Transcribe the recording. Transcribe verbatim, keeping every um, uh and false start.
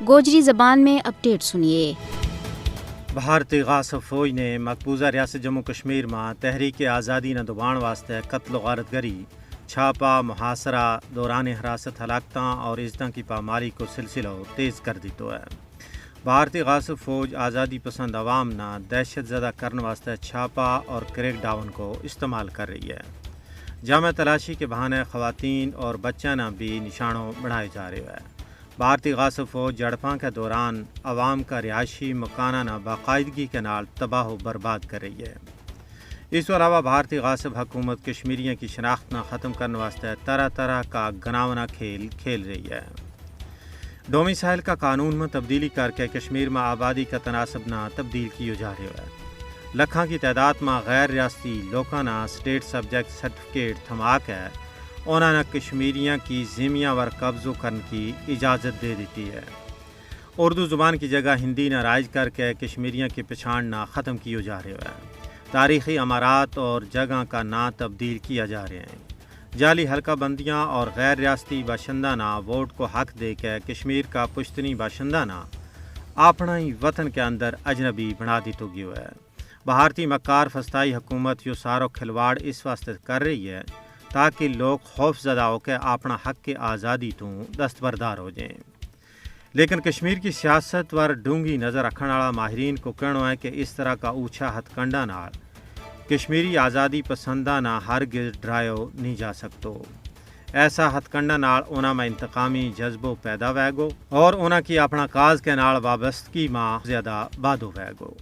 گوجری زبان میں اپڈیٹ سنیے۔ بھارتی غاصب فوج نے مقبوضہ ریاست جموں کشمیر ما تحریک آزادی نا دبان واسطے قتل و غارت گری، چھاپا، محاصرہ، دوران حراست ہلاکتاں اور عزتاں کی پامالی کو سلسلو تیز کر دیتو ہے۔ بھارتی غاصب فوج آزادی پسند عوام نا دہشت زدہ کرن واسطے چھاپا اور کریک ڈاؤن کو استعمال کر رہی ہے۔ جامع تلاشی کے بہانے خواتین اور بچہ نا بھی نشانو بنائے جا رہے ہے۔ بھارتی غاصب فوج جھڑپاں کے دوران عوام کا رہائشی مکانہ نا باقاعدگی کے نال تباہ و برباد کر رہی ہے۔ اس تو علاوہ بھارتی غاصب حکومت کشمیریاں کی شناخت نا ختم کرن واسطے طرح طرح کا گناونا کھیل کھیل رہی ہے۔ ڈومی ساحل کا قانون ما تبدیلی کر کے کشمیر ما آبادی کا تناسب نا تبدیل کیو جا رہیو ہے۔ لکھاں کی تعداد ما غیر ریاستی لوکاں نا سٹیٹ سبجیکٹ سرٹیفکیٹ تھما کے انہاں نا کشمیریاں کی زمیاں ور قبضو کرن کی اجازت دے دیتی ہے۔ اردو زبان کی جگہ ہندی نا رائج کر کے کشمیریاں کی پچھان نا ختم کیو جا رہیو ہے۔ تاریخی امارات اور جگہ کا ناں تبدیل کیا جا رہے ہیں۔ جعلی حلقہ بندیاں اور غیر ریاستی باشندہ نا ووٹ کو حق دے کے کشمیر کا پشتنی باشندہ نا اپنا ہی وطن کے اندر اجنبی بنا دیتو گیو ہے۔ بھارتی مکار فستائی حکومت یوہ سارو کھلواڑ اس واسطے کر رہی ہے تاکہ لوگ خوف زدہ ہو کے اپنا حق کے آزادی توں دستبردار ہو جائیں۔ لیکن کشمیر کی سیاست پر ڈونگی نظر رکھن والا ماہرین کو کہنو ہے کہ اس طرح کا اوچھا ہتھ کنڈا نال کشمیری آزادی پسنداں نا ہر گز ڈرایو نہیں جا سکتو۔ ایسا ہتھ کنڈا نال انہاں ما انتقامی جذبو پیدا ہوئے گو اور انہاں کی اپنا کاز کے نال وابستگی ما زیادہ بادھو ہوئے گو۔